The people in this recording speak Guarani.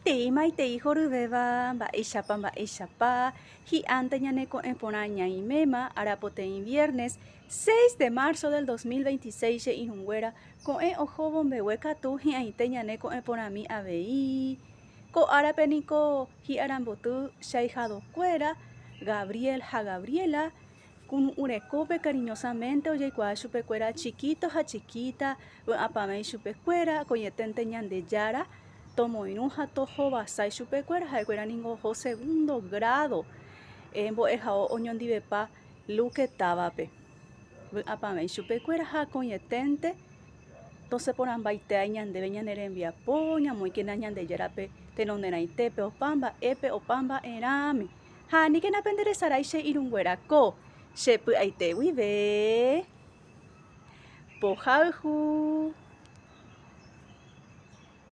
Maitei, maitei horyvéva, mba'éichapa, mba'éichapa, hi'ánte ñane ko'ẽ porã ñaiméma arapoteĩ viernes 6 de marzo del 2026 che irũnguéra ko'ẽ ohóvo mbegue katu hi'ãite ñane ko'ẽ porãmi avei. Ko árape niko hi'aramboty che ahijadokuéra, Gabriel ha Gabriela, Kunu'ũ rekópe cariñosamente ojeikuaa chupekuéra chiquito ha chiquita, vy'apavẽ ichupekuéra, ko'ẽténte Ñandejára tomoirũ ha tohovasa ichupekuéra, ha'ekuéra ningo oho segundo grado mbo'ehao oñondivepa Luque távape. Vy'apavẽ ichupekuéra ha ko'ẽténte tosẽ porãmbaitéai ñandéve ñane rembiapo, ñamoĩkena Ñandejárape tenonderãitépe opa mba'épe opa mba'erãme. Ha aníkena penderesarái che irũnguéra ko che py'aite guive. Pohayhu.